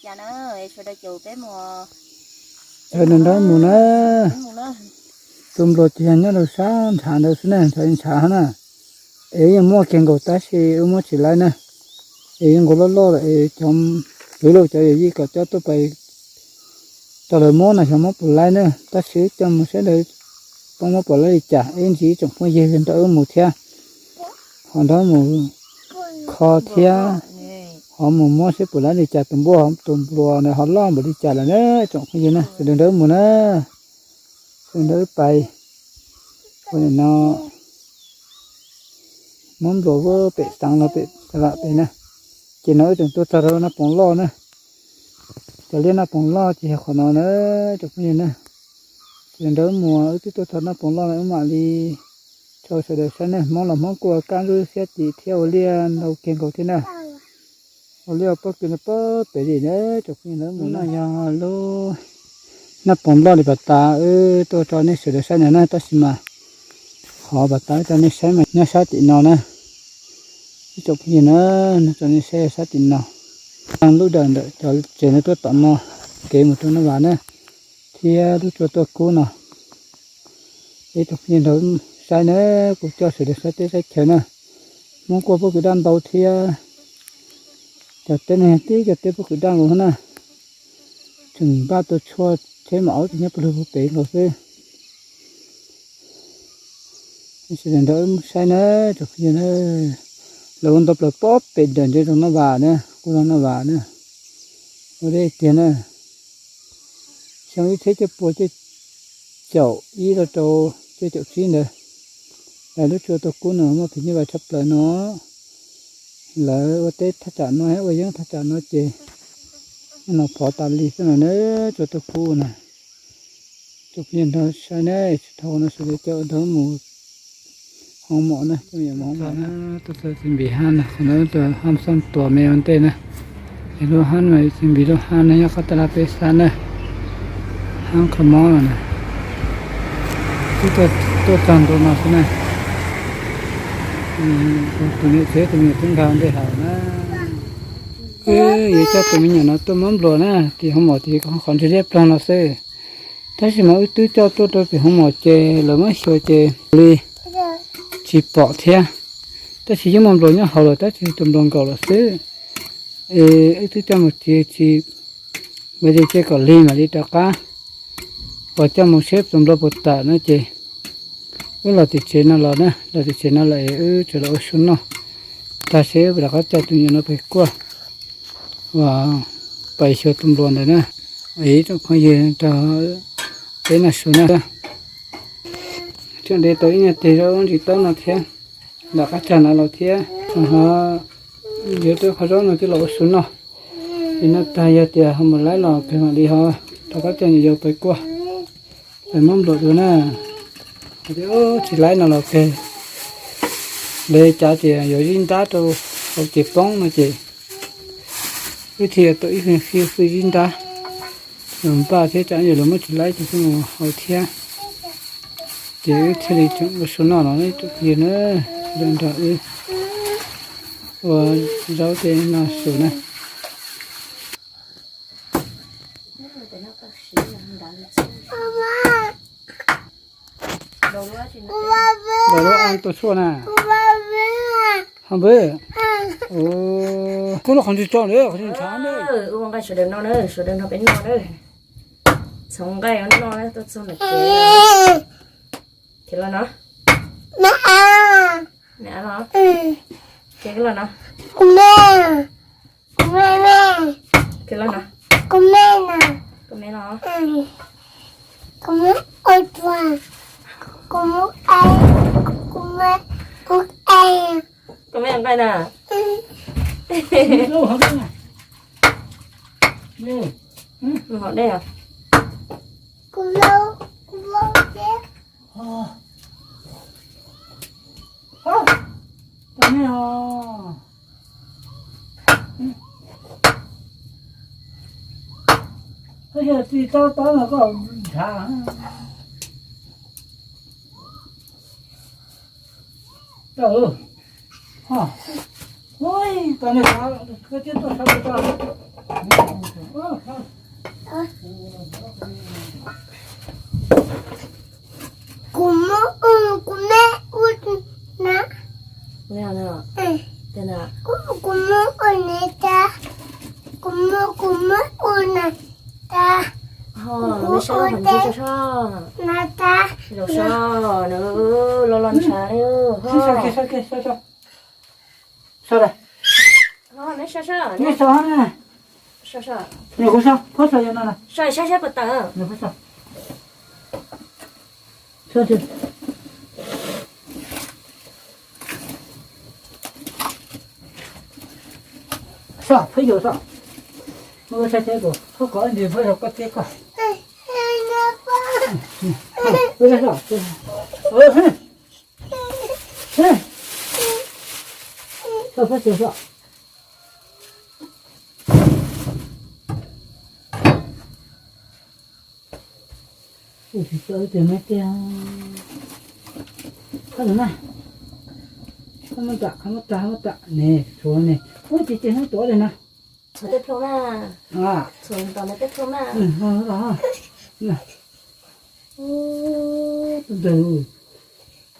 Cas na, sawv daws caum peb mus. Sawv daws nrog mus na. Tus npluas ces yog nyob rau sab ntshav ntawd xwb na, ntshav ntshav na. Es yeej muaj kiag nkaus tab sis wb muab tsis laib na. Es yeej nkaus loj loj lawm es cov, yuav luag cov yawm yij kom coj tuaj pais rau lawv muab no xyov muab puas laib na, tab sis wb coj mus saib lawv poob muab puas laib li cas, ib ntsis ib tsoom phooj ywg nrog wb mus thiab, ho nrog mus kho thiab, ho mus muab seb puas laib li cas, tus npua tus npluas ntawd ho loj npaum li cas lawm na tsoom phooj ywg na, sawv daws nrog wb mus na, sawv daws nrog wb pais. Ua nim no muab npluas ua pem xeev los pem lam pem na, ces no wb tseem tuaj txog rau Naj Poos Loj na. Cov liaj Naj Poos Loj ces yog qhov no na tsoom phooj ywg na. Ces nrog wb mus, wb twb tuaj txog Naj Poos Loj no wb mam li tso sawv daws saib na. Hmoob los Hmoob kuj ua kab nruj xiab tim thiab ua liaj ntau kiag nkaus thiab na. Ua liaj pob kws no pob pem li na tsoom phooj ywg na. Mus no yog lub Naj Poos Loj li pas tas wb tuaj tso nej sawv daws saib no na, tab sis mas qhov pas tas wb tso nej saib mas nyob sab tim no na. Ib tsoom phooj ywg na, no tso nej saib sab tim no, lub dawm ntawm cov tsev no tuaj tom no, kev mus rau Naj Vas na, thiab lub tsua tuaj kub no. Ib tsoom phooj ywg nrog saib na, kuv coj sawv daws saib teb saib chaw na. Hmoob kuj pob kws daj ntau thiab, cov teb no yog tib cov teb pob kws daj nkaus na. Tseem npaj tua tshuaj tsheb maum aub ces nyob puag lug puag pem nkaus xwb. Sawv daws nrog wb saib na tsoom phooj ywg na, lawv ua ntau plaws pob pem dawm ntawd zoo Naj Vas na, kuj zoo Naj Vas na. Ua deb tiag na. Xyoo ib txhiab cuaj pua cuaj caum ib los rau cuaj caum tsib ntawd, lawv lub tsua tuaj kub no muaj phim nyuj vais tshaj plaws no. Lawv ua teb thaj tsam no, ua yeeb thaj tsam no ces no phov tas li xwb no na, tsua tuaj kub na. Tus phooj ywg nrog saib na, tsis dhau no sawv daws coj nrog mus hoo mom na, coj mus hoo mom na. Tuaj txog txiv npis hab na, qhov no hab xoj tuas me ua ntej na. Es lub hab no txiv npis lub hab no nyob qab taj laj peb xab na, hab kho mob no na. Twb tuaj txog ntua no xwb na. Tus niam tsev tus me nyuam twb nkag ntej hauv na. Wb yuav coj tus me nyuam no tuaj muab npluas na tim hoo mom tim qhov ntswg liab ploog no xwb. Tab sis mas wb twb coj tuaj rau tim hoo mom ces lawv muab xyuas ces li tsis pom thiab. Tab sis yeej muaj npluas nyob hauv lawm tab sis tus npluas nkaum lawm xwb. Es wb twb coj mus txiav tsis, mus txiav kom lig mam li rov qab uas coj mus seb tus npluas puas tawm no ces wb los tim tsev no los na, los tim tsev no los es wb tseem los ua su noj tag seb wb rov qab coj tus me nyuam no pem kuaj uas pais xyuas tus npluas ntawd na. Es ib tsoom phooj ywg rau peb noj su na. Tseem ntev tau ib nyuag teg zaub ntsis taub no thiab, nram qab tsag no los thiab. Yuav rau qhov zaub no coj los ua su noj. Li no tag yog tias ho mus laib los pem mam li ho rov qab coj nyuam yaus pais kuaj, pais muab npluas dua na. Hais tias tsis laib no los pem, lawv cav tias yuav zib ntab rau hauv ces poob no ces wb thiaj yuav tau ib hwj fwj zib ntab. Los npaj thiab tsam ib yam li muab tsis laib ces thiaj mus hauv thiab. Ces wb thiaj li tseem ua su noj no ib tsoom phooj ywg na, nrog wb ua zaub tej noj su na. Ua lub an tua tshuaj na. Ho npawg, kuv lub qhov ntsis tso lawm qhov ntsis ntshav na. Ua nqaij sawv daws noj na, sawv daws nrog peb noj na. Txhoov nqaij noj na, tuaj txog ntawm kev. Kev los no. Me a los. Kev los no. Kev los no. Kuv me los. Kuv me os. Kuv me ua nqaij na. Mus hauv dej os. Koj yog tsis tau tau no koj ntshav. Tau. Ui, tau ne, koj twb tuaj sab tau. Kuv muab ua, kuv muab ua na. Kuv, kuv muab ua na ta. Kuv muab, kuv muab ua na ta. Kuv ua te na ta. Los los ntshav. Saib, phob yus saib, muab saib saib, phob kov ntsis phob yog koj teb koj. Saib, phob yus saib. Ua tsis tau ib tug me tiag. Koj tus na, koj muab tag, koj muab tag, muab tag ne, tshuav ne. Ua tsis tau hnub tuav li na. Tshuav tej plhu na. Tshuav tom no tej plhu na. Ntawd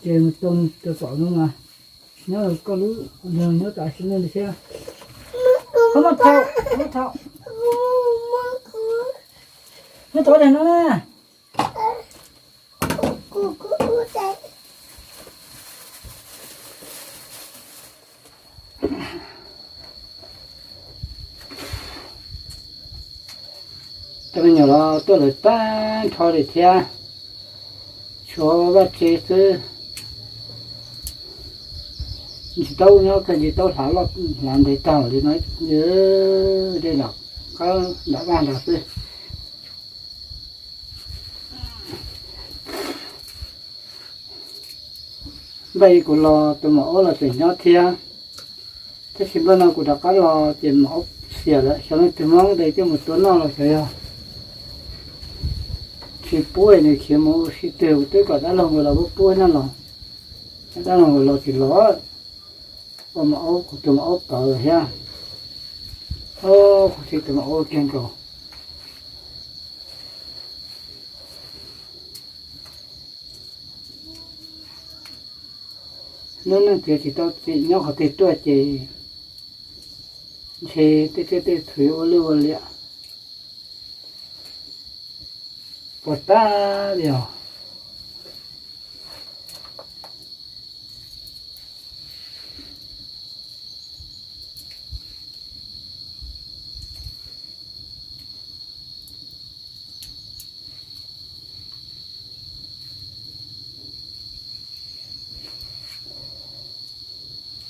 ces mus tau rau tom no mas nyob koj lub nyob tam sim no thiab. Koj muab thau, koj muab thau. Muab thau daim no na. Cov me nyuam los tuaj lawm tag nrho li thiab, tshuav vaj tse xwb. Ntsis taub nyob kawg, ntsis taub hlav loj hlav ntev tag li no, dej los qab nram vaj nrad xwb. Npaj kuv los tus maum aub los tseem nyob thiab, tab sis npaj no kuv rov qab los ces maum aub xiam lawm, xyov leej twg muab de coj mus tua noj los xyov yog tsis pub nws khiav mus sib twg, kuv twb kom dab laug nkawd los pub pub noj los, dab laug nkawd los tsis los, ua maum aub, kuv tus maum aub tawv thiab. Kuv txiv tus maum aub kiag nkaus. Lub neej txiav tsis tau txim, nyob qhov twg tuaj ces ntshe tej tsiaj tej txhu ua lwj ua liam puas tag li os.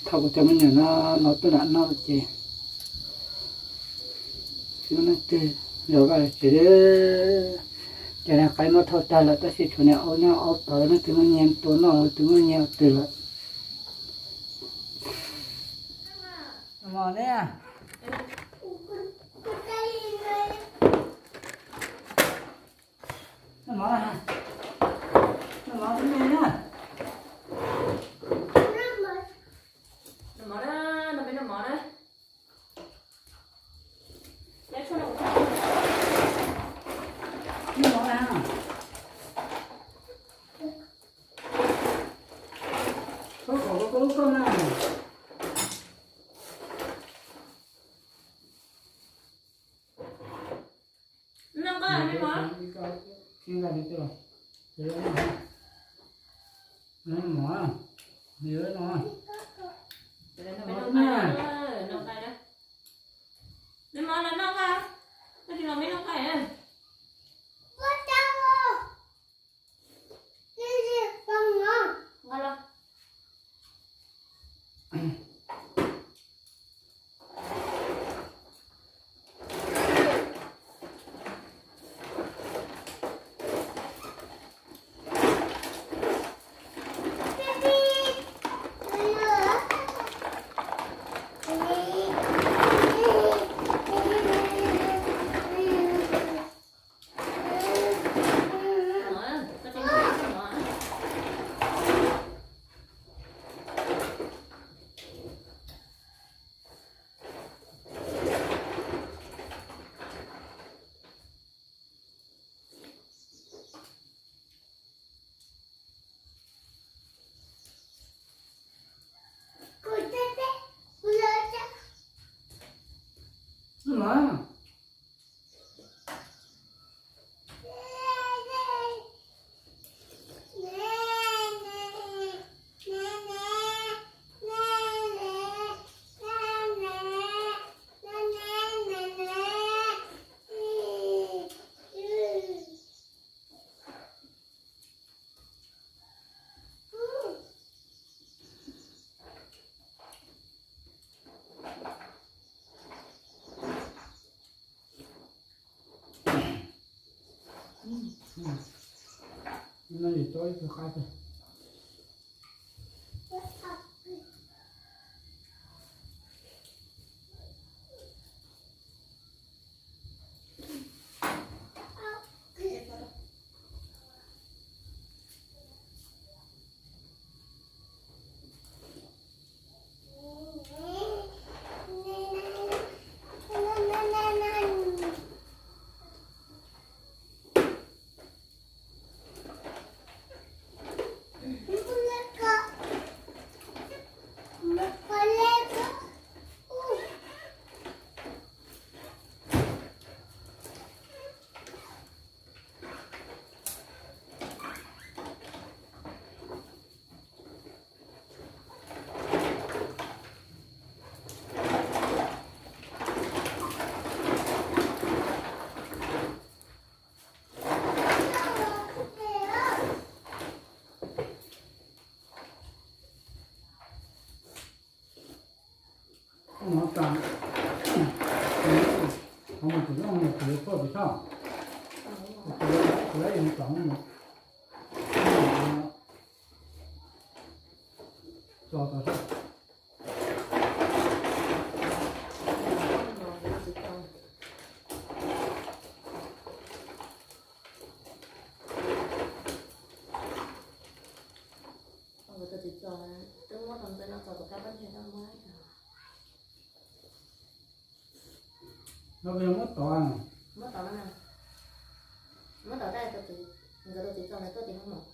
Thaum kuv cov me nyuam no los tuaj nram no ces tsis muaj leej twg zov vaj zov tsev li. Cov niag qaib muab thauj tag lawm tab sis tshuav niag aub nyob, aub tawv, leej twg muaj nyiaj tua noj, leej twg muaj nyiaj ua twg lawm. Nkawd tus txiv txos twb muab tau ntawm no txog tus kab pab nyiag tau muab. No muab tod, muab tod na, muab tod tab nkawd tus txiv txos ntawd tuaj tim hoob mom.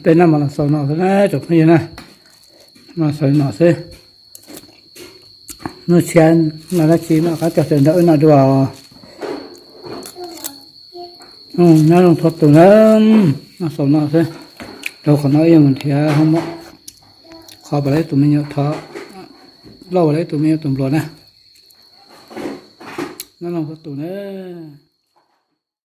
Peb noj mas los xaus no xwb na tsoom phooj ywg na, mas xaus no xwb. Hnub tshiab no dab tsi no qab cog tes ntawm wb no dua. Nyob zoo txhua tus na, noj xaus no xwb. Rau qhov no wb yuav mus nrhiav hoob mom, qhov pas lawv tus me nyuam thov, Lauj pas lawv tus me nyuam tus npluas na. Nyob zoo txhua tus na.